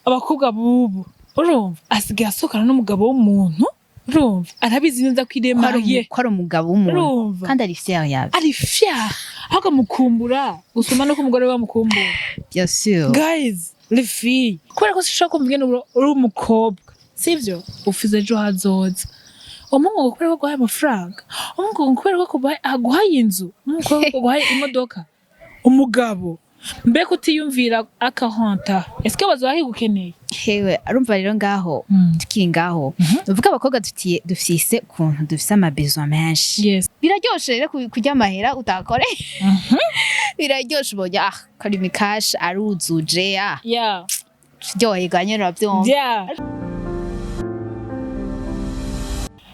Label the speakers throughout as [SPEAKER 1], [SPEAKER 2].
[SPEAKER 1] Abakobwa bubu, urumva, asigaye asohokana n'umugabo w'umuntu, urumva, arabizi neza ko
[SPEAKER 2] Ko ari
[SPEAKER 1] iremaye.
[SPEAKER 2] Ko ari umugabo w'umuntu.
[SPEAKER 1] Urumva.
[SPEAKER 2] Kandi ari fier yabyo.
[SPEAKER 1] Ari fier, ahubwo amukumbura gusoma nuko umugore we amukumbura.
[SPEAKER 2] Bien sûr.
[SPEAKER 1] Guys, les filles, kubera ko sinshobora kumva ingene uri umukobwa, sivyo, ufize ejo hazoza, umuhungu ngo kubera ko aguhaye amafaranga, umuhungu ngo kubera ko aguhaye inzu, umuhungu kubera ko aguhaye imodoka, umugabo mbega utiyumvira akahonta, eske bazoba bakigukeneye?
[SPEAKER 2] Hewe, arumva rero ngaho, tukiri ngaho, uvuga abakobwa dufitiye, dufise ukuntu dufise ama besoins menshi. Biraryoshe rero kurya amahera utakoreye, biraryoshe. Ubonye ah kari mikashi aruzuje, ah ryoherwa nyene, uravyumva.
[SPEAKER 1] Yeah.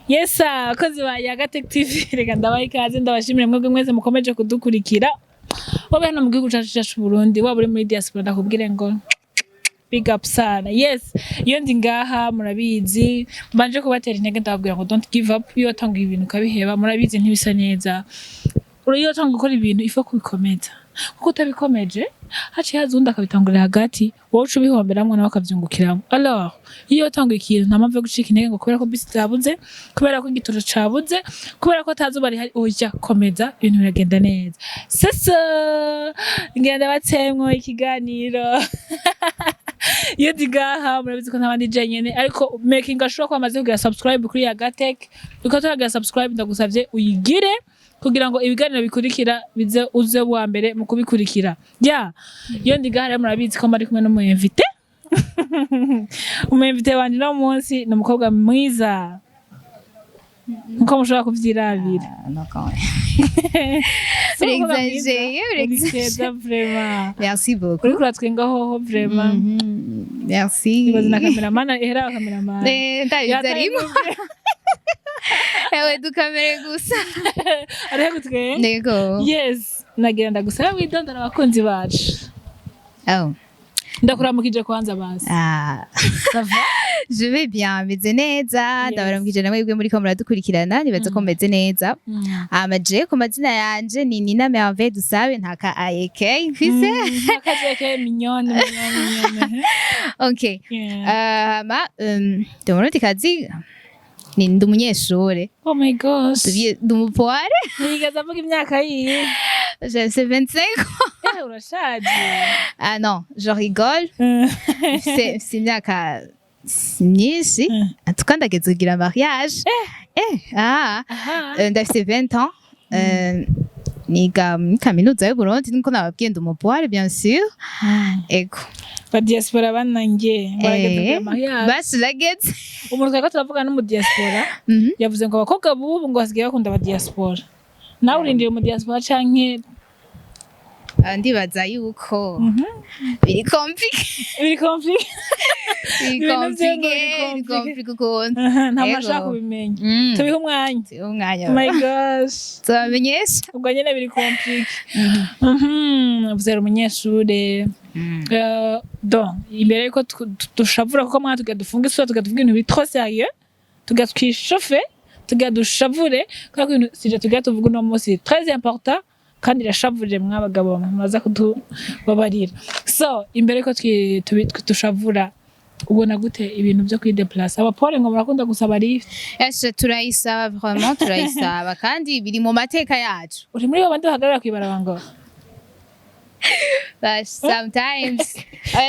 [SPEAKER 1] Yes, abakozi ba Yaga Tech TV, reka ndabaha ikaze, ndabashimire mwebwe mwese mukomeje kudukurikira, waba hano mu gihugu cacu cacu Burundi, waba uri muri diaspora, ndakubwire ngo big up sana. Yes, iyo ndi ngaha murabizi, mbanje kubatera intege, ndababwira ngo don't give up. Iyo watanguye ibintu ukabiheba, murabizi, ntibisa neza. Iyo watanguye gukora ibintu, ifa kubikomeza, kuko utabikomeje haciye haza uwundi akabitangurira hagati, wowe uca ubihomberamwo nawe akavyungukiramwo. Alors, iyo watanguye ikintu, nta mpamvu yo gucika intege ngo kubera ko bisi zabuze, kubera ko igitoro cabuze, kubera ko atazuba rihari. Oya, komeza, ibintu biragenda neza. Sasa ngenda batsemwo ikiganiro. Iyo ndi ngaha murabizi ko ntabandi jenyene, ariko making sure ko wamaze kugira subscribe kuri Yagatech. Uko turagira subscribe, ndagusavye uyigire kugira ngo ibiganiro bikurikira bize uze wa mbere mu kubikurikira. Ya, iyo ndi ngaha rero murabizi ko mari kumwe n'umu invité. Umu invité wanje no munsi ni umukobwa mwiza nkuko mushobora kuvyirabira.
[SPEAKER 2] Ah, non, quand même.
[SPEAKER 1] Si umukobwa mwiza,
[SPEAKER 2] Urexagéré,
[SPEAKER 1] uri
[SPEAKER 2] urexagéré.
[SPEAKER 1] keza vraiment.
[SPEAKER 2] Merci beaucoup.
[SPEAKER 1] Uriko uratwenga hoho vraiment.
[SPEAKER 2] Merci.
[SPEAKER 1] Ibaze na cameraman, ehera cameraman.
[SPEAKER 2] Eh, ndabizi arimo. Ewe, dukamere gusa.
[SPEAKER 1] Ariho gutwenga.
[SPEAKER 2] Yego.
[SPEAKER 1] Yes, nagira ndagusaba widondora abakunzi bacu.
[SPEAKER 2] Oh.
[SPEAKER 1] Ndakuramukije kwanza basi.
[SPEAKER 2] Ah.
[SPEAKER 1] Ça va?
[SPEAKER 2] Je vais bien, meze neza. Ndabaramukije namwe muriko muradukurikirana, nibaza ko meze neza. Hama je ku mazina yanje ni Nina Merveille Dusabe, nta ka AEK mfise.
[SPEAKER 1] Akajeke mignonne, mignonne, mignonne.
[SPEAKER 2] Okay. Hama ndi umurundikazi, ni ndi umunyeshure.
[SPEAKER 1] Oh my gosh.
[SPEAKER 2] Ndi umupoire.
[SPEAKER 1] Ntiyigeze avuga imyaka yiwe.
[SPEAKER 2] J'ai 25 ans.
[SPEAKER 1] Eh, urashaje.
[SPEAKER 2] Ah non, je rigole. Mfise imyaka myinshi. En tout cas ndageze kugira mariage. Eh, ah.
[SPEAKER 1] Aha.
[SPEAKER 2] Ndafise 20 ans. Niga muri kaminuza y'Uburundi, nkuko nababwiye, ndi umupoire, bien sûr. Ego.
[SPEAKER 1] Ba diaspora banange barageze kugira mariage.
[SPEAKER 2] Basi urageze.
[SPEAKER 1] Umuntu twariko turavuga no mu diaspora yavuze ngo abakobwa bubu ngo basigaye bakunda aba diaspora. Nawe urindiriye mu diaspora canke?
[SPEAKER 2] Ah, ndibaza yuko biri compliqué.
[SPEAKER 1] Biri compliqué.
[SPEAKER 2] Biri
[SPEAKER 1] Ibintu vyo ngo
[SPEAKER 2] compliqué,
[SPEAKER 1] biri
[SPEAKER 2] biri
[SPEAKER 1] compliqué.
[SPEAKER 2] compliqué ukuntu.
[SPEAKER 1] Aha, nta muntu
[SPEAKER 2] Ego.
[SPEAKER 1] ashaka kubimenya. Tubihe umwanya.
[SPEAKER 2] Tubihe umwanya.
[SPEAKER 1] Oh my gosh.
[SPEAKER 2] Tubamenyesha.
[SPEAKER 1] Ubwo nyene biri compliqué. Uvuze uri umunyeshure. Donc imbere yuko dushavura, kuko mwana tugira dufunge isura, tugira tuvuge ibintu biri trop sérieux, tugira twishofe, tugira dushavure, kubera ko ibintu sije tugira tuvuga uno munsi très important kandi irashavuje, mwabagabo mumaze kutubabarira. So imbere yuko dushavura, ubona gute ibintu vyo kwideplace? Abapole ngo murakunda gusaba lift.
[SPEAKER 2] Ese turayisaba, vraiment turayisaba, kandi biri mu mateka yacu.
[SPEAKER 1] Uri muri babandi bahagarara kw'ibarabara ngo
[SPEAKER 2] But sometimes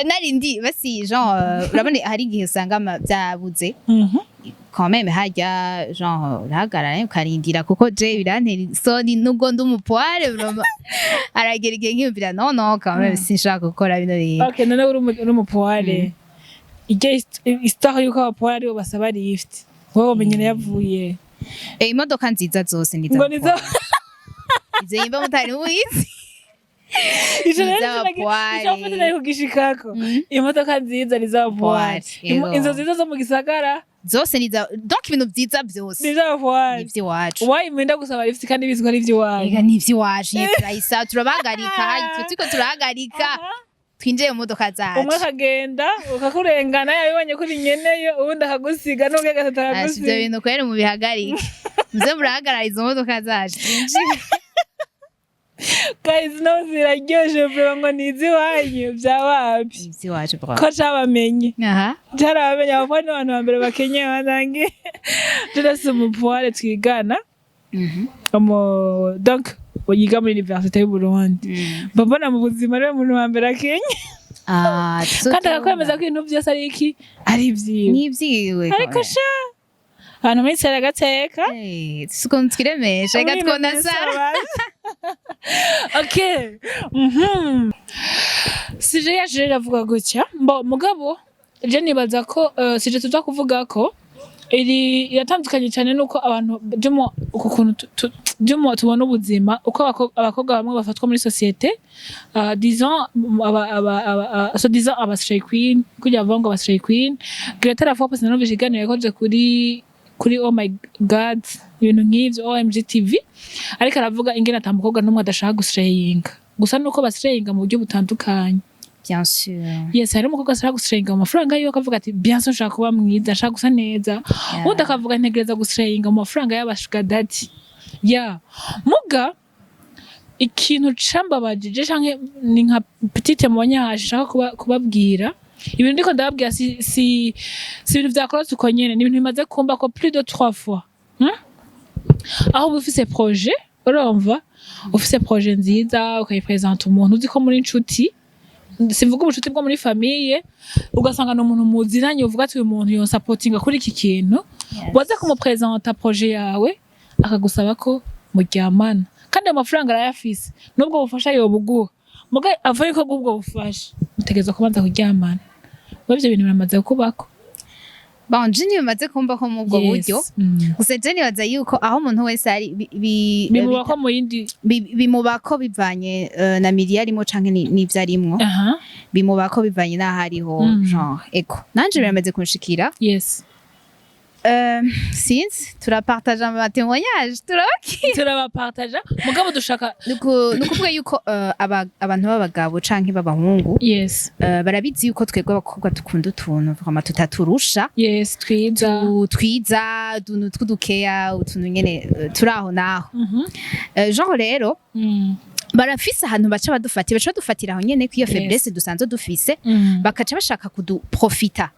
[SPEAKER 2] nari ndi basi genre urabona hari igihe usanga byabuze quand même, harya genre urahagarara ukarindira, kuko je birantera isoni nubwo ndi umupoire. Vraiment aragera igihe nkiyumvira non, non, quand même sinshaka gukora bino bintu.
[SPEAKER 1] Okay, none uri umupoire, iryo histoire yuko abapoire aribo basaba lift, wowe wamenye yavuye?
[SPEAKER 2] Eh, imodoka nziza zose ni
[SPEAKER 1] ngo nizo
[SPEAKER 2] izo yimba mutari mubizi.
[SPEAKER 1] Ico rero
[SPEAKER 2] Ni iz'abapoire.
[SPEAKER 1] Ico mfite nari kugishikako. Imodoka nziza ni iz'abapoire.
[SPEAKER 2] Poire, yego.
[SPEAKER 1] Inzu nziza zo mu gisagara
[SPEAKER 2] Zose ni iza, donc ibintu vyiza vyose
[SPEAKER 1] ni iz'abapoire.
[SPEAKER 2] ni ivy'iwacu.
[SPEAKER 1] Wayi mwenda gusaba lift kandi bizwi ko ari ivy'iwanyu?
[SPEAKER 2] Ega ni ivy'iwacu nyene, turayisaba, turabahagarika haya, twe turiko turahagarika twinjiye mu modoka zacu.
[SPEAKER 1] Umwe akagenda ukakurengana yabibonye ko uri nyeneyo, uwundi akagusiga, n'ubwe gatatu
[SPEAKER 2] Asha, ivyo
[SPEAKER 1] akagusiga.
[SPEAKER 2] bintu kweri mubihagarike, muze murahagarara izo modoka zacu twinjire.
[SPEAKER 1] Guys, no ziraryoshe vuba ngo ni iz'iwanyu byawapi?
[SPEAKER 2] Ivy'iwacu bro.
[SPEAKER 1] Ko cabamenye.
[SPEAKER 2] Aha.
[SPEAKER 1] Carabamenye, abo ni abantu ba mbere bakenyeye banange. Turese umupoire twigana, donc yiga muri Université y'u Burundi, mba mbona mu buzima ariwe muntu wa mbere akenye.
[SPEAKER 2] Ah,
[SPEAKER 1] kandi akakwemeza ko ibintu byose ari iki, ari ibyiwe.
[SPEAKER 2] Ni ivyiwe.
[SPEAKER 1] Ariko sha, abantu muri sera gateka.
[SPEAKER 2] Eh, si ukuntu twiremesha, reka twona sara.
[SPEAKER 1] Okay. Sujet yacu rero iravuga gutya. Mbo mugabo je nibaza ko sujet tuza kuvuga ko iri iratandukanye cyane nuko abantu by'umu uku kuntu by'umu tubona ubuzima, uko abakobwa bamwe bafatwa muri société, disons aba so disons aba slay queen, kugira bavuga ngo aba slay queen. Greta la fois passée numvise ikiganiro yakoze kuri Oh My God, ibintu nk'ivyo, OMG TV, ariko aravuga ingene ata mukobwa n'umwe adashaka guslayinga, gusa nuko baslayinga mu buryo butandukanye.
[SPEAKER 2] Bien sûr.
[SPEAKER 1] Yes, hari umukobwa ashaka guslayinga mu mafaranga yiwe, akavuga ati: "Bien sûr, nshaka kuba mwiza, nshaka gusa neza." Undi akavuga: "Ntegereza guslayinga mu mafaranga y'aba sugar daddy." Ya muga ikintu cambabajije canke ni nka petite témoignage nshaka kubabwira. Ibintu ndiko ndababwira si ibintu vyakorotse uko nyene, ni ibintu bimaze kumba ko plus de trois fois, Aho uba ufise projet, urumva ufise projet nziza, ukayipresenta umuntu uzi ko muri inshuti, simvuga ubucuti bwo muri famille, ugasanga ni umuntu muziranye, uvuga ati: "Uyu muntu yonsapotinga kuri iki kintu." Waza kumupresenta projet yawe, akagusaba ko muryamana, kandi ayo mafaranga arayafise, n'ubwo bufasha yobuguha. Muga avuye ko ubwo bufasha mutegerezwa kubanza kuryamana. Wewe ivyo bintu biramaze kubako?
[SPEAKER 2] Bon, je ntibimaze kumva ko mu ubwo buryo. Gusa je nibaza yuko aho umuntu wese ari
[SPEAKER 1] bimubako mu yindi
[SPEAKER 2] bimubako bivanye na milieu arimo canke n'ivyo arimwo. Bimubako bivanye n'aho ariho. Genre eko nanje biramaze kunshikira. Sinzi, turapartage ama témoignage, turabakira.
[SPEAKER 1] Turabapartaja, mugabo dushaka
[SPEAKER 2] Ni ukuvuga yuko abantu b'abagabo canke b'abahungu barabizi yuko twebwe abakobwa dukunda utuntu vraiment tutaturusha.
[SPEAKER 1] Yes, twiza.
[SPEAKER 2] Twiza, utuntu tw'udukeya, utuntu nyene turi aho naho. Genre rero barafise ahantu baca badufatira, baca badufatira aho nyene kw'iyo faiblesse dusanzwe dufise, bakaca bashaka kuduprofita.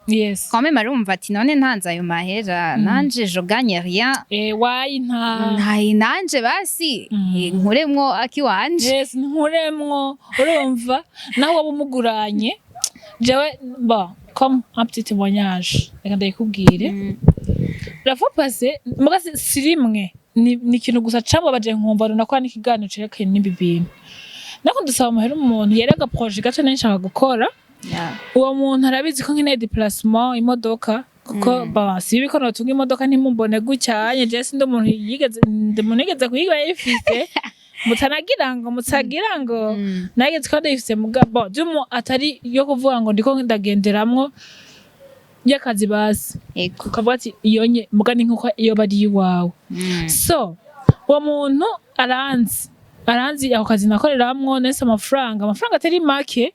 [SPEAKER 2] Quand même arumva ati: "None ntanze ayo mahera, nanje je gagne rien."
[SPEAKER 1] Eh, wayi nta
[SPEAKER 2] Ntaye nanje basi nkuremwo akiwanje.
[SPEAKER 1] Yes, nkuremwo. Urumva nawe waba umuguranye. Jewe bon, comme un petit témoignage, reka ndayikubwire. La fois passée, muga si rimwe, ni ikintu gusa cambabaje, nkumva runakora n'ikiganiro cerekeye n'ibi bintu. Nako ndasaba amahera umuntu, yari agaprojet gato nari nshaka gukora. Uwo muntu arabizi ko nkeneye déplacement, imodoka, kuko ba si bibi ko notunga imodoka, ntimumbone gucyanye. Je sindi umuntu yigeze, ndi umuntu yigeze kuyiba yifise, mutanagira ngo mutagira ngo nageze ko ndayifise, muga bon, dumu atari yo kuvuga ngo ndiko ndagenderamwo y'akazi basi. Ukavuga ati iyo nye muga ni nkuko iyo bari iwawe. So uwo muntu aranzi ako kazi nakoreramwo, nese amafaranga atari make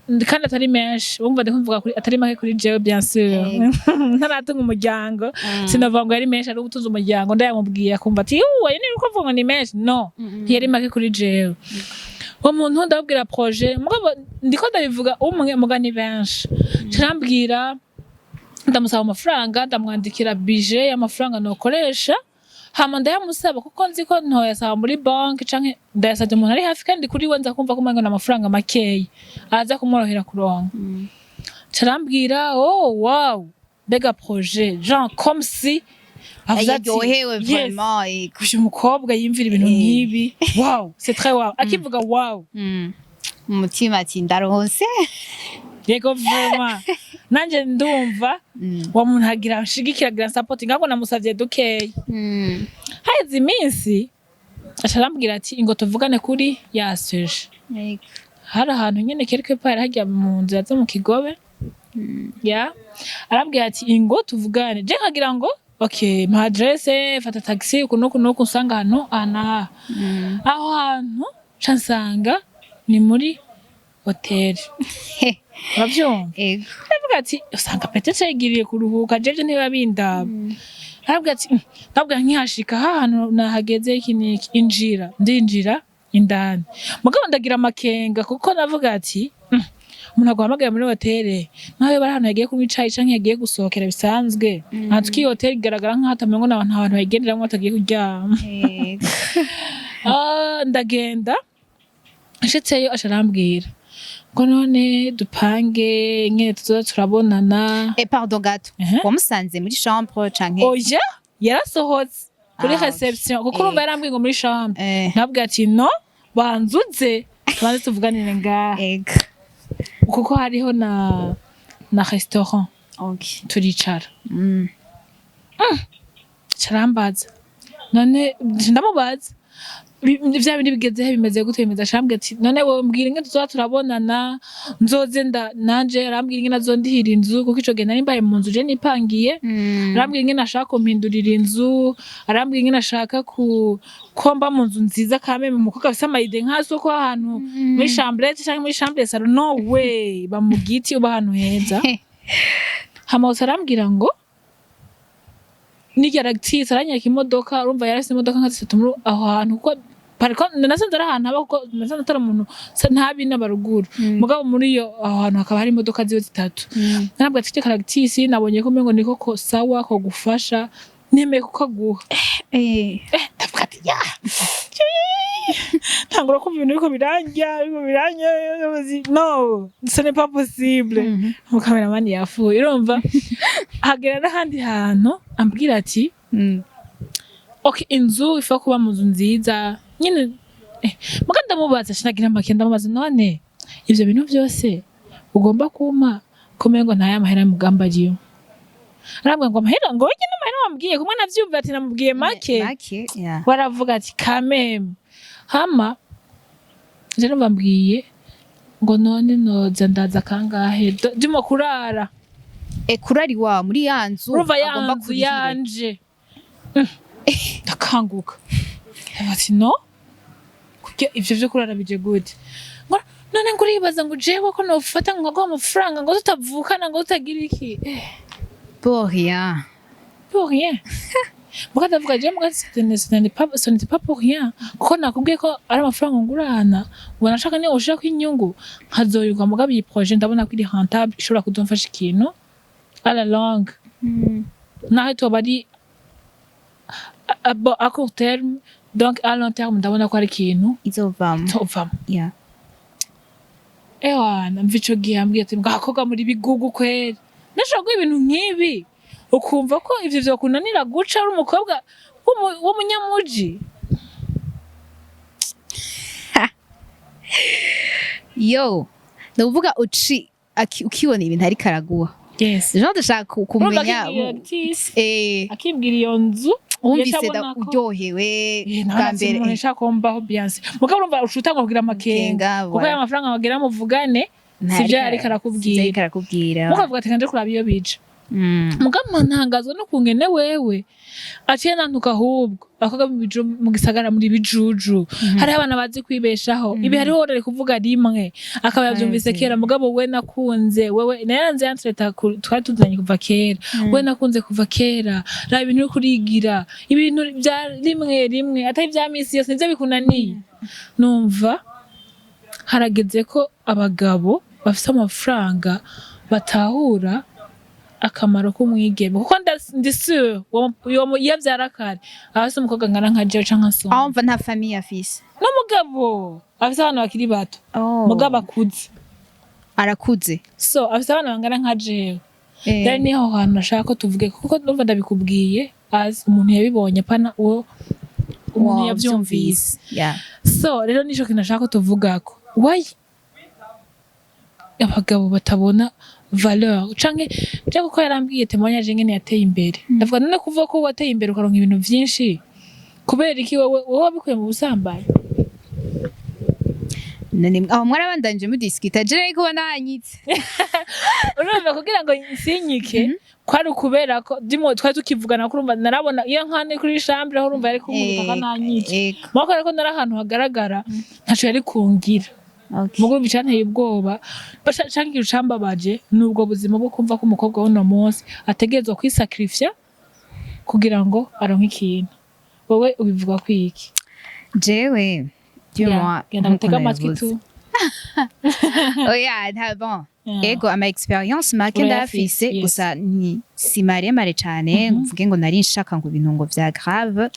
[SPEAKER 1] kandi atari menshi. Wumva ndiko mvuga kuri atari make kuri jewe, bien sûr ntaratunga umuryango, sinavuga ngo yari menshi ari ugutunza umuryango. Ndayamubwiye akumva ati: "Uwe ni uko mvuga ngo ni menshi." No, ntiyari make kuri jewe. Uwo muntu ndababwira projet, mugabo ndiko ndabivuga umwe, muga ni benshi. Carambwira, ndamusaba amafaranga, ndamwandikira budget y'amafaranga nokoresha, hama ndayamusaba, kuko nzi ko ntoyasaba muri banki canke ndayasabye umuntu ari hafi, kandi kuri we nza kumva ko umengo ni amafaranga makeyi aza kumworohera kuronka. Carambwira: "Oh wow, mbega projet!" Genre comme si avuze ati,
[SPEAKER 2] yaryohewe.
[SPEAKER 1] Yes.
[SPEAKER 2] Vraiment, ego.
[SPEAKER 1] Uyu mukobwa yimvira ibintu nk'ibi, wow, c'est très wow, akivuga wow.
[SPEAKER 2] Mu mutima ati: "Ndaronse."
[SPEAKER 1] Yego, vraiment nanje ndumva uwo muntu agira nshigikira, agira support, ngabwo namusavye dukeyi. Haheze iminsi aca arambwira ati: "Ingo tuvugane kuri ya sujet." Hari ahantu nyene quelque part harya mu nzira zo mu Kigobe, ya arambwira ati: "Ingo tuvugane." Je nkagira ngo okay, mpa adresse, fata taxi uku nuku nuku, usanga ahantu aha n'aha. Aho hantu ca nsanga ni muri hoteli, uravyumva?
[SPEAKER 2] Ego.
[SPEAKER 1] Aravuga ati usanga peut-être yigiriye kuruhuka, jeje ntiba bindaba. Aravuga ati: ndabwira nkihashika ha hantu nahageze iki niki." Injira, ndinjira. Indani mugabo ndagira amakenga, kuko navuga ati: Umuntu aguhamagaye muri hoteli, nawe bari ahantu yagiye kunywa icayi canke yagiye gusohokera bisanzwe, ahantu k'iyo hoteli igaragara nk'aho atamengo n'abantu, abantu bayigenderamwo batagiye kuryama." Ah, ndagenda, nshitseyo aca arambwira ngo none dupange nyene tuzoza turabonana.
[SPEAKER 2] Eh, pardon gato.
[SPEAKER 1] Ehe.
[SPEAKER 2] Wamusanze muri chambre canke?
[SPEAKER 1] Oya, yarasohotse kuri
[SPEAKER 2] Ah, ok.
[SPEAKER 1] réception, kuko urumva yarambwiye ngo muri chambre. Nabwiye ati: "No, banzuze tubanze tuvuganire ngaha," kuko hariho na restaurant. Turicara. Carambaza none, ndamubaza: "Vya bindi bigeze he? Bimeze gute?" Bimeze, acambwira ati: "None wowe mbwira ingene tuzoba turabonana, nzoze nda nanje." Arambwira ingene azondihira inzu, kuko ico gihe nari mbaye mu nzu je nipangiye. Arambwira ingene ashaka kumpindurira inzu, arambwira ingene ashaka ko mba mu nzu nziza. Kameme umukobwa afise ama idées nka ko ahantu muri chambrette canke muri chambre salon, no way, ba mu giti, uba ahantu heza. Hama gusa arambwira ngo nirya ragitisi, aranyereka imodoka. Urumva yarafise imodoka nka zitatu muri aho hantu, kuko pariko nasanze ari ahantu haba, kuko nasanze atari umuntu ntabi n'abaruguru. Mugabo muri iyo aho hantu hakaba hari imodoka ziwe zitatu. Narabwira ati: "Karagitisi nabonye ko umengo niko ko sawa ko gufasha, nemeye kukaguha." Ndavuga ati: "Ya!" Ntangura kumva ibintu biriko birandya, biriko birandya. No, ce n'est pas possible. Umukameramani yafuye. Urumva hagera n'ahandi hantu ambwira ati: "Ok, inzu ifa kuba mu nzu nziza nyine." Muga ndamubaza, sinagira make, ndamubaza: "None ivyo bintu vyose ugomba kumpa, ko umengo ntayo amahera y'umugambi ariyo?" Arambwira ngo amahera, ngo wenyine amahera wambwiye kumwe navyumva, ati namubwiye make.
[SPEAKER 2] Make, yeah.
[SPEAKER 1] Baravuga ati kameme. Hama je numva mbwiye ngo none noza ndaza kangahe? Ndimo kurara.
[SPEAKER 2] Kurari wa muri ya nzu?
[SPEAKER 1] Urumva ya
[SPEAKER 2] Agomba
[SPEAKER 1] nzu
[SPEAKER 2] kurihira.
[SPEAKER 1] yanje. Ndakanguka. Ndavuga ati: "No kurya ivyo vyo kurara bije gute?" Ngo none ngo uribaza ngo jewe ko nofata ngo nkaguha amafaranga, ngo tutavukana, ngo tutagira iki?
[SPEAKER 2] Pour rien.
[SPEAKER 1] Pour rien. Muga ndavuga jewe, muga ce n'était pas pour rien, kuko nakubwiye ko ari amafaranga ngurana ngo nashaka niyo ushirako inyungu nkazoyirwa. Mugabo iyi projet ndabona ko iri rentable, ishobora kuzomfasha ikintu à la longue, naho itoba ari bon, à court terme, donc à long terme ndabona ko ari ikintu
[SPEAKER 2] Izovamo.
[SPEAKER 1] tovamo. Ewana, mva ico gihe ambwiye ati: "Ngakobwa muri bigugu kweri, ndashobora guha ibintu nk'ibi, ukumva ko ivyo vyokunanira guca uri umukobwa w'umunyamuji."
[SPEAKER 2] Yo, ndavuga uci ukibona ibintu ariko araguha. Jean, ndashaka
[SPEAKER 1] Urumva
[SPEAKER 2] kumenya.
[SPEAKER 1] akimbwira ati akimbwira iyo nzu,
[SPEAKER 2] Wumvise
[SPEAKER 1] yaca abona ko-
[SPEAKER 2] uryohewe
[SPEAKER 1] Nawe
[SPEAKER 2] bwa
[SPEAKER 1] ati
[SPEAKER 2] mbere?
[SPEAKER 1] Umuntu yashaka ko mbaho Beyonce, mugabo urumva uca utangura kugira amakenga,
[SPEAKER 2] Amakenga,
[SPEAKER 1] kuko
[SPEAKER 2] voilà.
[SPEAKER 1] aya mafaranga wagira muvugane sivyo ariko arakubwira.
[SPEAKER 2] Sivyo ariko arakubwira.
[SPEAKER 1] Mukavuga ati kanje kuraba iyo bija. Mugabo ntangazwa no kungene wewe aciye nantuka, ahubwo abakobwa mu gisagara muri bijuju, hariho abana bazi kwibeshaho. Ibi hariho rero kuvuga rimwe akaba yavyumvise
[SPEAKER 2] Azi.
[SPEAKER 1] kera. Mugabo we nakunze wewe nayanze yantreta, twari tuzanye kuva kera, we nakunze kuva kera. Raba ibintu uri kurigira, ibintu bya rimwe rimwe atari vya misi yose, nivyo bikunaniye. Numva harageze ko abagabo bafise amafaranga batahura akamaro k'umwigeme, kuko ndi sûre iyo avyara kare aba afise umukobwa angana nka jewe canke ansumba.
[SPEAKER 2] Aho mva nta famille afise?
[SPEAKER 1] N'umugabo afise abana bakiri bato. Mugabo akuze.
[SPEAKER 2] Arakuze.
[SPEAKER 1] So afise abana bangana nka jewe. Rero niho hantu nashaka ko tuvuge, kuko ndumva ndabikubwiye as umuntu yabibonye, pana uwo umuntu
[SPEAKER 2] Wow,
[SPEAKER 1] yavyumvise. So rero nico kintu nashaka ko tuvugako: why abagabo batabona valeur? Canke je kuko yarambwiye témoignage ingene yateye imbere, ndavuga: "None kuvuga ko wateye imbere ukaronka ibintu vyinshi, kubera iki wowe wabikuye mu busambanyi?"
[SPEAKER 2] None aho mwarabandanije mudiskita? Je ariko nanyitse.
[SPEAKER 1] Urumva kugira ngo nsinyike kwari ukubera ko ndimo twari tukivugana, ko urumva narabona iyo nkane kuri chambre aho, urumva yari kunkubita akananyica. Mugabo kubera ko nari ahantu hagaragara, ntaco yari kungira. Mugo bicanteye ubwoba canke ikintu cambabaje ni ubwo buzima bwo kumva ko umukobwa w'uno munsi ategerezwa kwisacrifia kugira ngo aronke ikintu. Wowe ubivuga kwiki?
[SPEAKER 2] Jewe Du moins,
[SPEAKER 1] Genda
[SPEAKER 2] nkuko
[SPEAKER 1] gutega amatwi
[SPEAKER 2] nabivuze.
[SPEAKER 1] tu.
[SPEAKER 2] Oya, nta bon. Ego, ama expérience make
[SPEAKER 1] Urayafise,
[SPEAKER 2] ndayafise, gusa ni si maremare cane ngo mvuge ngo nari nshaka ngo ibintu ngo vya grave.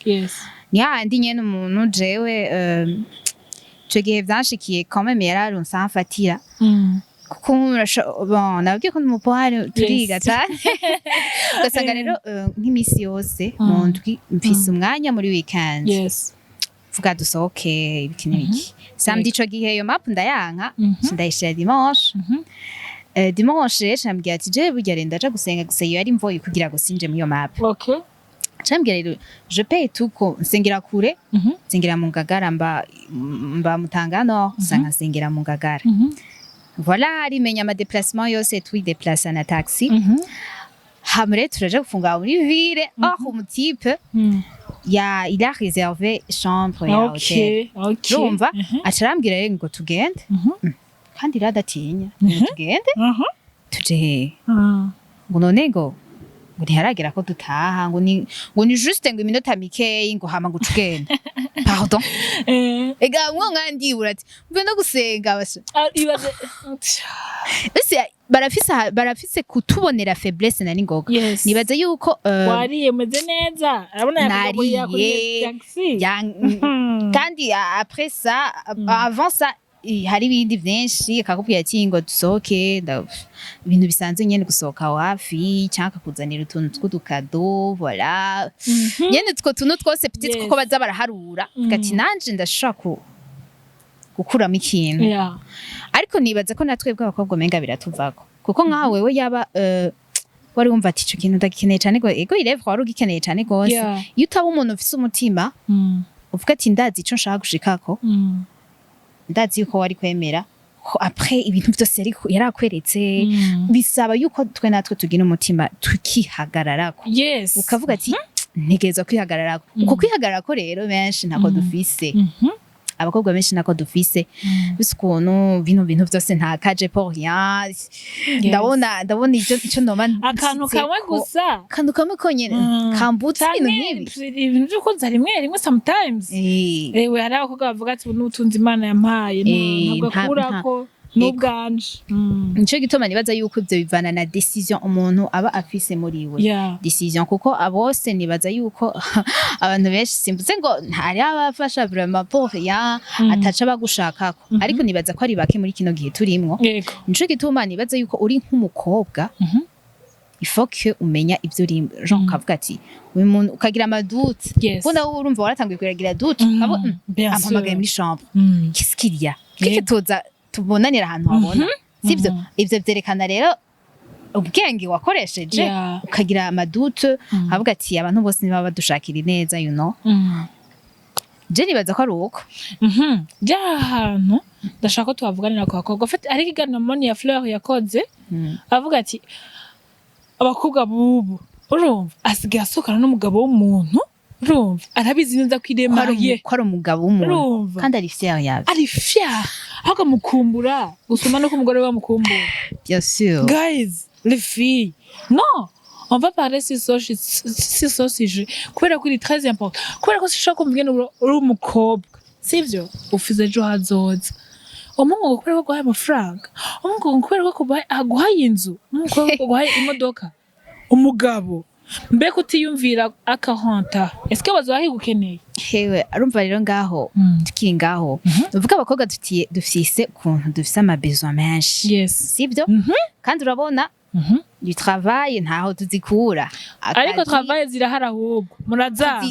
[SPEAKER 2] Ni hahandi nyene umuntu jewe, ico gihe vyanshikiye, quand même yararonse aho amfatira, kuko bon, nabwiye ko ndi umupohari, turiga cane, ugasanga rero nk'imisi yose mu ndwi mfise umwanya muri weekend, vuga dusohoke, ibiki n'ibiki. Samedi ico gihe iyo map ndayanka, ndayishira dimanche. Dimanche rero cambwira ati: "Je burya rero ndaja gusenga gusa." Iyo yari mvoye kugira ngo sinje muri iyo map. Cambwira rero: "Je paye tout", ko nsengera kure, nsengera mu Ngagara, mba Mutangano, usanga nsengera mu Ngagara. Voilà, arimenya ama déplacement yose, twideplaça na taxi. Hama rero turaja gufunga muri ville. Or umu type ya il a réservé chambre ya hôtel. Urumva, aca arambwira rero ngo tugende. Kandi rero adatinya ngo tugende. Tuje hehe? Ngo none ngo ntiharagera ko dutaha, ngo ni juste ngo iminota mikeyi, ngo hama ngo tugende. Pardon? Ega mwo mwandibura ati mve no gusenga basha.
[SPEAKER 1] Ah, ibaze.
[SPEAKER 2] Ese barafise kutubonera faiblesse na ningoga. Nibaza yuko
[SPEAKER 1] Wariye, umeze neza, arabona yakugaburiye,
[SPEAKER 2] Nariye.
[SPEAKER 1] yakuriye taxi.
[SPEAKER 2] Kandi après ça, avant ça, hari ibindi vyinshi akakubwira ati ngo dusohoke, ibintu bisanzwe nyene, gusohoka aho hafi, cyangwa akakuzanira utuntu tw'udukado, voilà, nyene utwo tuntu twose petit, kuko baza baraharura. Uvuga ati nanje ndashobora gukuramo ikintu. Ariko nibaza ko natwe bw'abakobwa umenga biratuvako, kuko nkaho wewe yaba wari wumva ati ico kintu ndagikeneye cane gose, ego irevre wari ugikeneye cane gose, iyo utaba umuntu ufise umutima uvuga ati ndazi ico nshaka gushikako, ndazi yuko wari kwemera ko après ibintu vyose yarakweretse. Bisaba yuko twe natwe tugira umutima tukihagararako, ukavuga ati ntegerezwa kwihagararako. Uko kwihagararako rero benshi ntako dufise. Abakobwa benshi ntako dufise. Bise ukuntu bino bintu vyose ntakaje pour rien. Ndabona ico noba
[SPEAKER 1] Akantu
[SPEAKER 2] nshitseko.
[SPEAKER 1] Kamwe gusa.
[SPEAKER 2] Akantu kamwe konyene kambutse ibintu nk'ibi.
[SPEAKER 1] Ibintu vy'ukunza rimwe rimwe sometimes. Ewe, hari abakobwa bavuga ati ubu n'ubutunzi Imana yampaye, ntabwo akurako n'ubwanje.
[SPEAKER 2] Nico gituma nibaza yuko ivyo bivana na décision umuntu aba afise muri we. Décision, kuko abose nibaza yuko abantu benshi, simvuze ngo ntari abafasha vraiment pour rien, ataca bagushakako, ariko nibaza ko ari bake muri kino gihe turimwo. Nico gituma nibaza yuko uri nk'umukobwa, il faut que umenya ivyo urimo, genre ukavuga ati uyu muntu, ukagira ama doutes. Kuko nawe urumva waratanguye kugira doute, ukavuga,
[SPEAKER 1] Bien
[SPEAKER 2] ampamagaye
[SPEAKER 1] sûr.
[SPEAKER 2] muri chambre, qu'est-ce qu'il y a, kiki tuza tubonanira ahantu habona, sivyo? Ivyo vyerekana rero ubwenge wakoresheje, ukagira ama doutes, avuga ati abantu bose ntibaba badushakira ineza. Je nibaza ko ari uko.
[SPEAKER 1] Bya hantu ndashaka ko tuhavuganira ku bakobwa. En fait, hari ikiganiro Moni ya Fleur yakoze, avuga ati abakobwa bubu, urumva asigaye asohokana n'umugabo w'umuntu, urumva arabizi neza ko
[SPEAKER 2] Ko ari
[SPEAKER 1] iremaye,
[SPEAKER 2] ko ari umugabo w'umuntu,
[SPEAKER 1] urumva
[SPEAKER 2] kandi ari fier yavyo.
[SPEAKER 1] Ari fier, ahubwo amukumbura gusoma nuko umugore we amukumbura.
[SPEAKER 2] Bien sûr.
[SPEAKER 1] Guys, les filles, non, on va parler sur ce sujet kubera ko iri très important, kubera ko sinshobora kumva ingene uri umukobwa, sivyo, ufise ejo hazoza, umuhungu ngo kubera ko aguhaye amafaranga, umuhungu ngo kubera ko aguhaye inzu, umuhungu kubera ko aguhaye imodoka, umugabo mbega utiyumvira akahonta, est-ce que bazoba bakigukeneye?
[SPEAKER 2] Hewe, arumva rero ngaho, tukiri ngaho, uvuga abakobwa dufitiye, dufise ukuntu dufise ama besoin menshi, sivyo? Kandi urabona du travail ntaho tuzikura.
[SPEAKER 1] Ariko travail zirahari, ahubwo muraza.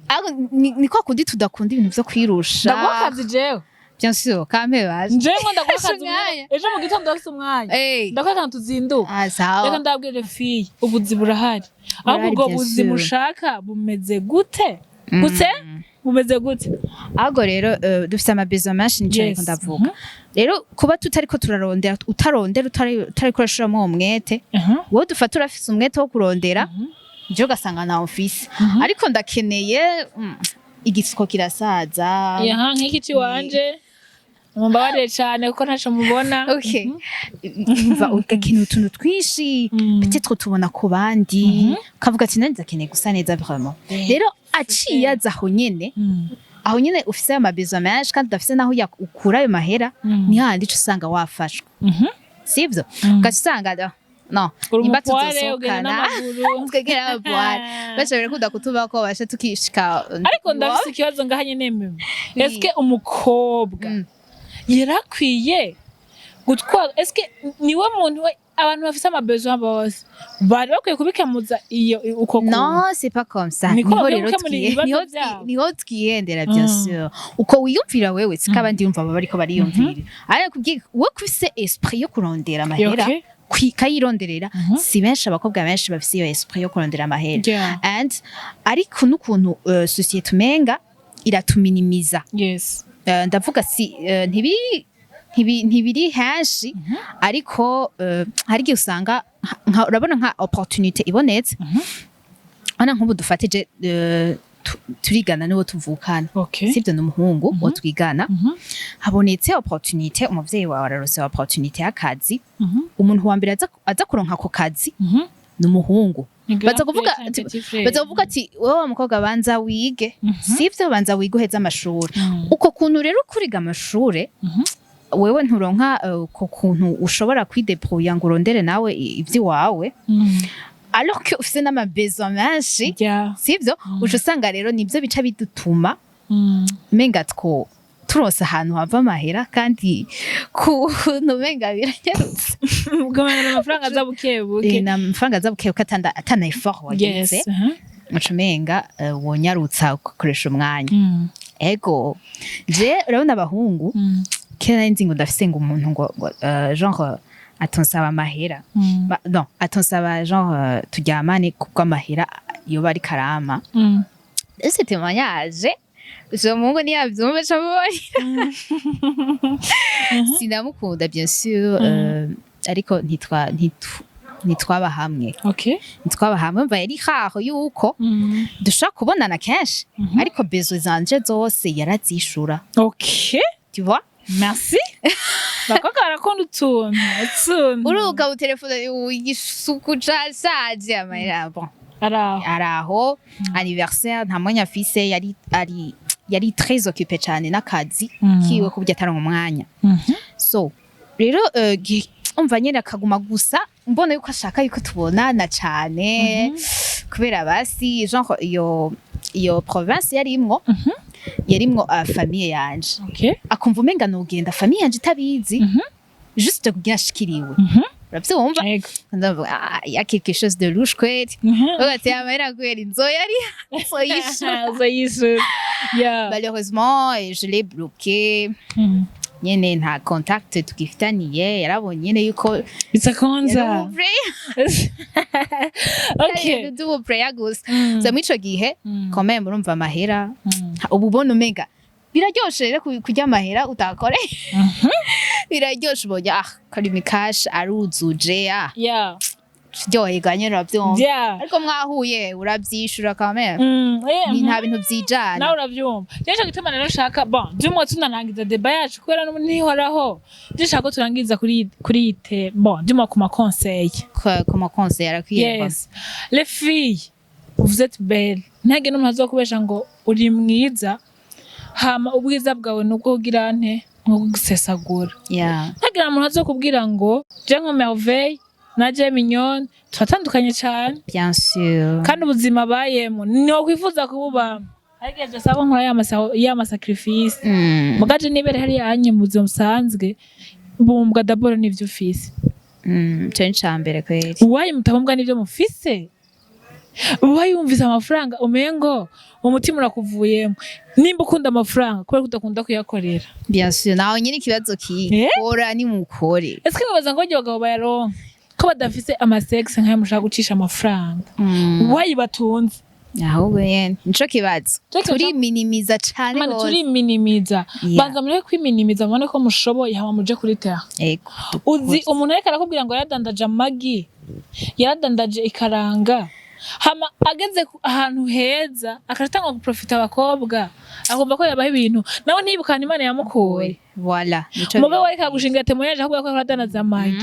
[SPEAKER 2] Ahubwo ni kwa kundi tudakunda ibintu vyo kwirusha.
[SPEAKER 1] Ndaguha akazi jewe.
[SPEAKER 2] Bien sûr, kampe baje.
[SPEAKER 1] Njewe ngo ndaguha akazi.
[SPEAKER 2] Umwanya.
[SPEAKER 1] Ejo mu gitondo ndafise umwanya. Ndaguha akantu tuzinduka.
[SPEAKER 2] Ah, sawa.
[SPEAKER 1] Reka ndabwire fille, ubuzi burahari, ahubwo
[SPEAKER 2] Burahari,
[SPEAKER 1] ubwo
[SPEAKER 2] bien
[SPEAKER 1] buzi
[SPEAKER 2] sûr.
[SPEAKER 1] mushaka bumeze gute? Gute? Bumeze gute?
[SPEAKER 2] Ahubwo rero dufise ama besoin menshi, nico ariko ndavuga rero kuba tutariko turarondera, utarondera, utariko urashiramo uwo mwete. Wowe dufata urafise umwete wo kurondera, je ugasanga ntawo mfise, ariko ndakeneye, igisuko kirasaza.
[SPEAKER 1] Yaha, nk'iki ciwanje, mumbabarire cane kuko ntaco mubona.
[SPEAKER 2] Okay, umva, ugakenera utuntu twinshi, peut-être tubona ku bandi, ukavuga ati nanjye ndakeneye gusa neza vraiment. Rero aciye aza aho nyene. Aho nyine ufise ayo mabesoins menshi kandi udafise naho ukura ayo mahera, ni hahandi uca usanga wafashwe, sivyo? Ugaca usanga no
[SPEAKER 1] Uri
[SPEAKER 2] nimba
[SPEAKER 1] umupoire, ugenda
[SPEAKER 2] tuzosohokana
[SPEAKER 1] n'amaguru.
[SPEAKER 2] Twegera abapoire benshi birakunda kutubako, basha tukishika.
[SPEAKER 1] Ariko ndafise ikibazo ngaha nyene meme. Eske umukobwa yarakwiye gutwara, eske niwe muntu we abantu bafise amabesoins bose bari bakwiye kubikemuza iyo uko kuntu?
[SPEAKER 2] Non, c'est pas comme ça.
[SPEAKER 1] Niko
[SPEAKER 2] Niho
[SPEAKER 1] bakwiye
[SPEAKER 2] rero
[SPEAKER 1] gukemura ibibazo vyabo.
[SPEAKER 2] Niho twihendera, bien sûr. Uko wiyumvira wewe siko abandi yumva baba bariko bariyumvira. Ariko kubwiye wowe kufise esprit yo kurondera amahera, kayironderera, si benshi, abakobwa benshi bafise iyo esprit yo kurondera amahera. And ariko n'ukuntu société umenga iratuminimiza. Ndavuga si ntibiri henshi, ariko hari igihe usanga urabona nka opportunité ibonetse hano, nk'ubu dufatije turigana n'uwo tuvukana, sibyo? Ni umuhungu uwo twigana. Habonetse opportunité, umuvyeyi wawe ararose opportunité y'akazi, umuntu wa mbere aza kuronka ako kazi ni umuhungu.
[SPEAKER 1] Ni grand
[SPEAKER 2] Baza kuvuga
[SPEAKER 1] frère canke petit frère.
[SPEAKER 2] Baza kuvuga ati: "Wowe wa mukobwa, banza wige, sivyo? Banza wige uheze amashuri." Uko kuntu rero kuriga amashure, wewe nturonka uko kuntu ushobora kwidébrouiller ngo urondere nawe ivy'iwawe, alors que ufise n'amabesoins menshi, sivyo? Uca usanga rero nivyo bica bidutuma umenga two turonse ahantu hava amahera, kandi kuntu umenga biranyarutse.
[SPEAKER 1] Ugabanya amafaranga aza buke buke.
[SPEAKER 2] Eh, na amafaranga aza buke buke, atana effort wagize, uca umenga wonyarutsa ugakoresha umwanya. Ego, je urabona abahungu, kera nari nzi ngo ndafise ngo umuntu ngo genre atonsaba amahera. Non, atonsaba genre turyamane kubw'amahera yoba ari karama. Ese témoignage, uwo muhungu ntiyavyumva camubonye, sinamukunda, bien sûr, ariko ntitwaba hamwe. Ntitwaba hamwe, mva yari haho yuko dushobora kubonana kenshi, ariko besoins zanje zose yarazishura. Tu vois?
[SPEAKER 1] Merci. Bakobwa barakunda utuntu utuntu.
[SPEAKER 2] Uruga utelefone igisuku cashaje, amahera, bon.
[SPEAKER 1] Araho.
[SPEAKER 2] Araho, anniversaire nta mwanya afise, yari très occupé cane n'akazi kiwe kuburyo ataronka umwanya. So rero umva nyene akaguma gusa mbona yuko ashaka yuko tubonana cane, kubera basi genre iyo province yarimwo famille yanje, akumva umenga nogenda famille yanje itabizi, juste kugira ashikiriwe. Uravyumva?
[SPEAKER 1] Ego.
[SPEAKER 2] Ndavuga: "Ah, y a quelque chose de louche kweli." Ugateye amahera kweli, nzoyari nzoyishura.
[SPEAKER 1] Uzoyishura, yeah.
[SPEAKER 2] Malheureusement, et je l'ai bloqué. Nyene nta contact tugifitaniye, yarabonye nyene yuko
[SPEAKER 1] Bisakonza.
[SPEAKER 2] Yari ubuplayer gusa. So muri ico gihe, quand même, urumva amahera, ubu ubona umenga biraryoshe rero kurya amahera utakoreye, biraryoshe. Ubonye ah karimi cash aruzuje, ah ryoherwa nyene, uravyumva? Ariko mwahuye uravyishura quand même. Ni nta bintu vyijana.
[SPEAKER 1] Nawe uravyumva. Jewe gituma rero nshaka, bon, by'umwe tunarangiza débat yacu, kubera n'ubu ntihoraho, je nshaka ko turangiza kuri iyi bon, by'umwe ku ma conseil.
[SPEAKER 2] Comme conseil arakwiye.
[SPEAKER 1] Yes, les filles, vous êtes belles. Ntihagire n'umuntu azokubesha ngo uri mwiza, hama ubwiza bwawe nubwo ugira nte nko gusesagura. Ntihagire umuntu azokubwira ngo je nko Merveille na je Mignonne turatandukanye cane.
[SPEAKER 2] Bien sûr.
[SPEAKER 1] Kandi ubuzima bayemo niwo kwifuza kububamo, ariko ejo saba nkora ya masacrifice. Mugaje nibere hariya anye mu buzima busanzwe, bumbwa d'abord n'ivyo ufise.
[SPEAKER 2] Ico ni icambere kweri.
[SPEAKER 1] Uwaye mutabumbwa n'ivyo mufise, uwaye wumvise amafaranga umengo umutima urakuvuyemo. Nimba ukunda amafaranga, kubera ko udakunda kuyakorera.
[SPEAKER 2] Bien sûr, naho nyine ikibazo kikora ni mukore.
[SPEAKER 1] Ese mwibaza ngo abagabo bayaronka ko badafise amasexe nk'ayo mushaka gucisha amafaranga? Uwaye batunze.
[SPEAKER 2] Ahubwo nyene nico kibazo.
[SPEAKER 1] Ico kibazo.
[SPEAKER 2] Turiminimiza cane
[SPEAKER 1] Mani
[SPEAKER 2] gose.
[SPEAKER 1] turiminimiza. Banza mureke kwiminimiza, mubone ko mushoboye, hama muje kuri terrain.
[SPEAKER 2] Ego.
[SPEAKER 1] Uzi umuntu ariko arakubwira ngo yaradandaje amagi, yaradandaje ikaranga, hama ageze ahantu heza akatanga guprofita abakobwa, akumva ko yabaha ibintu, nawe ntibukane Imana yamukuye.
[SPEAKER 2] Voilà, nico.
[SPEAKER 1] Mugabo ariko agushinga témoignage akubwira ko yaradandaza amagi,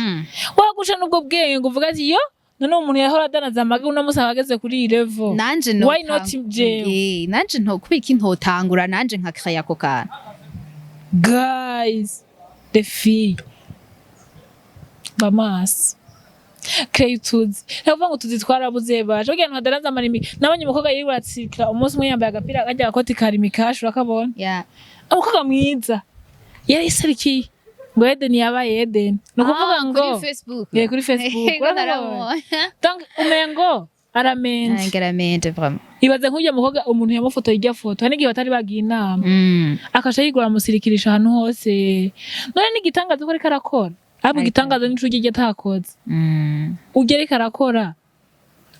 [SPEAKER 1] wagusha n'ubwo bwenge ngo uvuga ati yo None umuntu yahora adanaza amagi, uno munsi aba ageze kuri iyi level.
[SPEAKER 2] Nanje
[SPEAKER 1] Why not jewe?
[SPEAKER 2] Nanje nto kubika, intotangura nanje nka créer ako kantu.
[SPEAKER 1] Guys, the fille bamaso créer utuzi, ntakuvuga ngo utuzi twarabuze, baje kugira ngo hadanaza amarimi. Nabonye umukobwa yirirwa aratsikira umunsi umwe yambaye agapira karya agakoti ka Rimikashi, urakabona?
[SPEAKER 2] Yeah.
[SPEAKER 1] Umukobwa mwiza yari isarikiye ngo Eden yabaye Eden, ni ukuvuga
[SPEAKER 2] Ah,
[SPEAKER 1] ngo
[SPEAKER 2] kuri Facebook.
[SPEAKER 1] Yeah, kuri Facebook.
[SPEAKER 2] Ngo narabonye.
[SPEAKER 1] Donc umengo aramenje.
[SPEAKER 2] Ngaramenje vraiment.
[SPEAKER 1] Ibaze nk'urya mukobwa, umuntu yamufotoye irya foto, hari n'igihe batari bagiye inama, akaca yigura amusirikirisha ahantu hose. None n'igitangaza ko ariko arakora, ahubwo
[SPEAKER 2] Ariko
[SPEAKER 1] igitangaza nico urya atakoze. Urya ariko arakora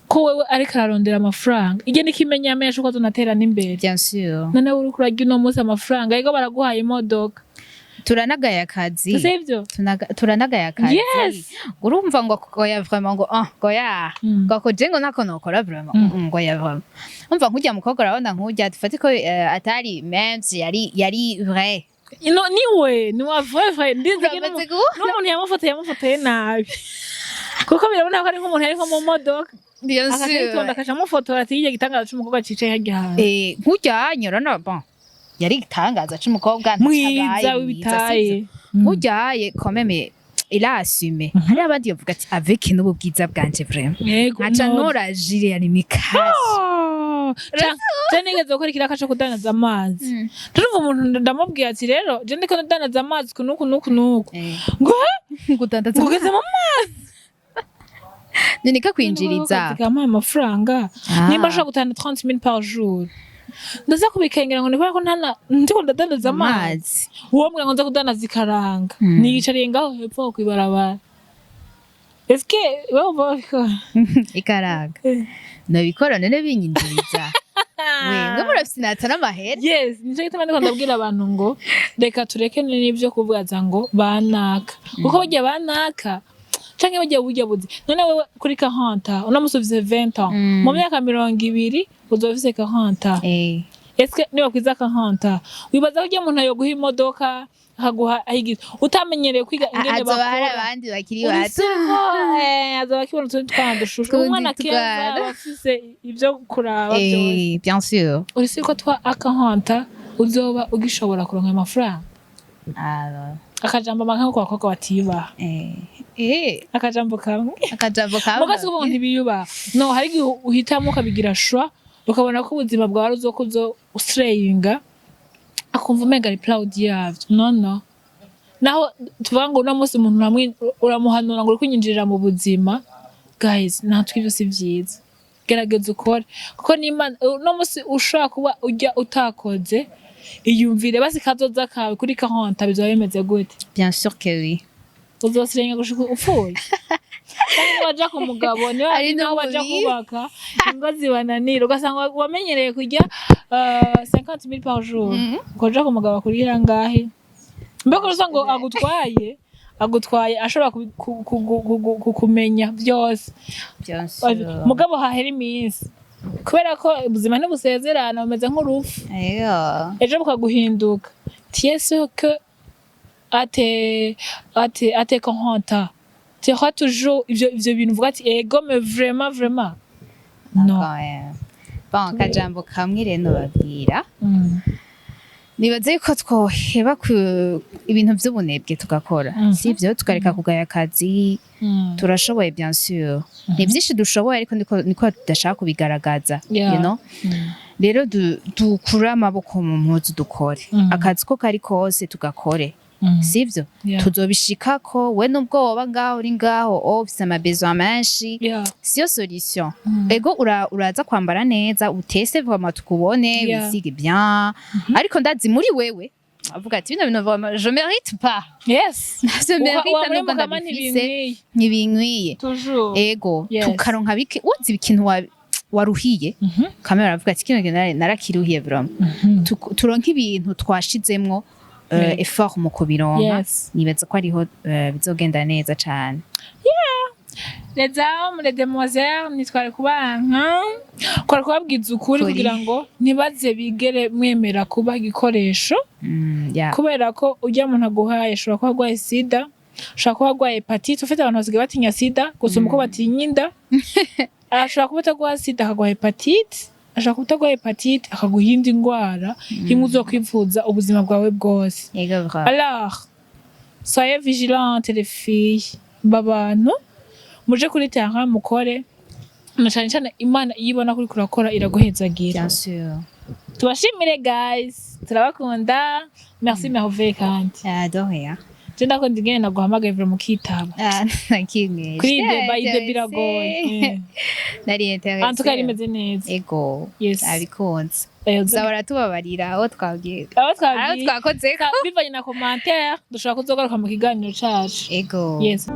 [SPEAKER 1] ko wewe ariko ararondera amafaranga, iryo n'ikimenyamenya uko azonatera n'imbere.
[SPEAKER 2] Bien sûr.
[SPEAKER 1] None uriko urarya uno munsi amafaranga, yego, baraguhaye imodoka.
[SPEAKER 2] Turanagaye akazi.
[SPEAKER 1] Sivyo?
[SPEAKER 2] Turanagaye akazi.
[SPEAKER 1] Yes.
[SPEAKER 2] Urumva ngo oya, vraiment, ngo ah, ngo ya ngo ako je ngo ntako nokora vraiment. Ngo ya, vraiment, umva nk'urya mukobwa, urabona nk'urya dufate ko atari menshi, yari vrai.
[SPEAKER 1] Ino niwe ni wa vrai vrai, ndizi ko
[SPEAKER 2] Uramaze kubona?
[SPEAKER 1] N'umuntu yamufotoye nabi, kuko birabona ko ari nk'umuntu yari nko mu modoka,
[SPEAKER 2] Bien.
[SPEAKER 1] akaca yitonda akaca amufotora ati hirya gitangaza c'umukobwa cicaye harya hantu.
[SPEAKER 2] Nk'urya nyorana, bon, yari igitangaza c'umukobwa.
[SPEAKER 1] Mwiza w'ibitaye.
[SPEAKER 2] Nk'uryaye quand même il a assumé. Hari abandi bavuga ati avec n'ubu bwiza bwanje vraiment,
[SPEAKER 1] Yego.
[SPEAKER 2] nkaca
[SPEAKER 1] No.
[SPEAKER 2] ntora gilet ya Rimikashi.
[SPEAKER 1] Oh, ca nigeze gukora ikiraka co kudandaza amazi. Turumva umuntu, ndamubwira ati rero je ndiko ndadandaza amazi ku nuku nuku nuku, ngo
[SPEAKER 2] Kudandaza?
[SPEAKER 1] Ngo ugeze mu mazi?
[SPEAKER 2] None kakwinjiriza?
[SPEAKER 1] Kampaye amafaranga.
[SPEAKER 2] Ah.
[SPEAKER 1] Nimba ashobora gutanga 30 000 par jour, ndaza kubikengera ngo ni kubera ko ntana ndiko ndadandaza amazi.
[SPEAKER 2] Amazi.
[SPEAKER 1] Uwo mbwira ngo nza kudandaza ikaranga, niyicariye ngaho hepfo kw'ibarabara, eske wewe uva babikora?
[SPEAKER 2] Ikaranga nabikora, none binyinjiriza we ngo murafinata n'amahera.
[SPEAKER 1] Yes, nico gituma ndiko ndabwira abantu ngo reka tureke n'ivyo kuvugaza ngo banaka, kuko burya banaka canke burya buzi. None wewe kuri 40, uno musi ufise 20 ans, mu myaka 20 uzoba ufise 40. Eske niba kwiza 40, wibaza ko urya muntu yoguha imodoka, akaguha ahigiza utamenyereye kwiga ingene
[SPEAKER 2] Hazoba hari
[SPEAKER 1] bakora?
[SPEAKER 2] abandi bakiri bato.
[SPEAKER 1] Urisiko azoba akibona utundi twana dushushu.
[SPEAKER 2] Tundi
[SPEAKER 1] Umwana keza
[SPEAKER 2] twana.
[SPEAKER 1] aba afise ivyo kuraba vyose.
[SPEAKER 2] Bien sûr.
[SPEAKER 1] Urisi ko twa akahanta uzoba ugishobora kuronka ayo mafaranga.
[SPEAKER 2] Alors,
[SPEAKER 1] Akajambo manka ku bakobwa batiyubaha. Akajambo kamwe.
[SPEAKER 2] Akajambo kamwe.
[SPEAKER 1] Muga si ukuvuga ngo ntibiyubaha, no hari igihe uhitamo ukabigira choix, ukabona ko ubuzima bwawe ari uzo kuzo usireyinga, akumva umenga ari proud yavyo. No naho tuvuga ngo uno munsi umuntu uramuhanura ngo uri kwinjirira mu buzima. Guys, natwe ivyo si vyiza. Gerageza ukore, kuko n'Imana uno munsi ushobora kuba urya utakoze, iyumvire basi kazoza kawe kuri 40 bizoba bimeze gute?
[SPEAKER 2] Bien sûr que oui.
[SPEAKER 1] Uzosirenga gushika upfuye, kandi niwaja ku mugabo niba
[SPEAKER 2] Ari
[SPEAKER 1] naho baja
[SPEAKER 2] n'umubiri.
[SPEAKER 1] kubaka ingo zibananira, ugasanga wamenyereye kurya 50 000 par jour, ukaja ku mugabo akurira ngahe? Mbega urasa ngo agutwaye ashobora kumenya byose.
[SPEAKER 2] Bien sûr.
[SPEAKER 1] Mugabo hahera iminsi, kubera ko ubuzima ntibusezerana, bumeze nk'urupfu.
[SPEAKER 2] Eyo.
[SPEAKER 1] Ejo bukaguhinduka. Tu es sûr que à tes 40 ans tu auras toujours ivyo bintu uvuga ati ego, mais vraiment, vraiment non.
[SPEAKER 2] Quand même. Bon, akajambo kamwe rero babwira. Nibaze yuko twoheba ku ibintu vy'ubunebwe, tugakora, sivyo? Tukareka kugaya akazi. Turashoboye, bien sûr, ni vyinshi dushoboye, ariko niko tudashaka kubigaragaza. You know? Rero dukure amaboko mu mpuzu, dukore. Akazi ko kari kose tugakore, sivyo?
[SPEAKER 1] Yeah.
[SPEAKER 2] Tuzobishikako. We nubwo woba ngaho, uri ngaho, oh, ufise ama besoin menshi, siyo solution. Ego, uraza kwambara neza, utese vraiment, tukubone, wisige bien, ariko ndazi muri wewe avuga ati bino bintu vraiment je mérite pas. Je mérite
[SPEAKER 1] Wa muri
[SPEAKER 2] nubwo
[SPEAKER 1] mukama
[SPEAKER 2] ndabifise.
[SPEAKER 1] Ntibinkwiye.
[SPEAKER 2] Ntibinkwiye.
[SPEAKER 1] Toujours.
[SPEAKER 2] Ego. Tukaronka bike, uzi ikintu waruhiye, kamera aravuga ati kino kintu narakiruhiye vraiment. Turonke ibintu twashizemwo effort mu kubironka. Nibaza ko ariho bizogenda neza cane.
[SPEAKER 1] Les dames, les demoiselles, nitware kubanka, kwari kubabwiza ukuri
[SPEAKER 2] Ukuri.
[SPEAKER 1] kugira ngo ntibaze bigere mwemera kuba igikoresho. Kubera ko urya muntu aguhaye ashobora kuba arwaye sida. Ushobora kuba arwaye hépatite. Ufite abantu basigaye batinya sida gusumba uko batinya inda. Ashobora kuba ataguha sida, akaguha hépatite. Ashobora kuba ataguha hépatite, akaguha iyindi ndwara imwe uzokwivuza ubuzima bwawe bwose.
[SPEAKER 2] Ego vraiment.
[SPEAKER 1] Alors, soyez vigilantes, les filles. Babantu muje kuri terrain, mukore, na cane cane Imana iyo ibona kuri kurakora iraguhezagira.
[SPEAKER 2] Bien sûr.
[SPEAKER 1] Tubashimire guys, turabakunda. Merci Merveille kandi.
[SPEAKER 2] Ah, de rien.
[SPEAKER 1] Je ndakunda ingene naguhamagaye vraiment mukitaba.
[SPEAKER 2] Ah, nakimwe.
[SPEAKER 1] Kuri iyi débat, iyi débat iragoye.
[SPEAKER 2] Nari intéressée.
[SPEAKER 1] En tout cas rimeze neza.
[SPEAKER 2] Ego.
[SPEAKER 1] Yes.
[SPEAKER 2] Abikunze. Uzahora tubabarira aho twabwiye.
[SPEAKER 1] Aho
[SPEAKER 2] Aho
[SPEAKER 1] twabwiye.
[SPEAKER 2] twakoze ko.
[SPEAKER 1] Bivanye na commentaire, dushobora kuzogaruka mu kiganiro cacu.
[SPEAKER 2] Ego.
[SPEAKER 1] Yes.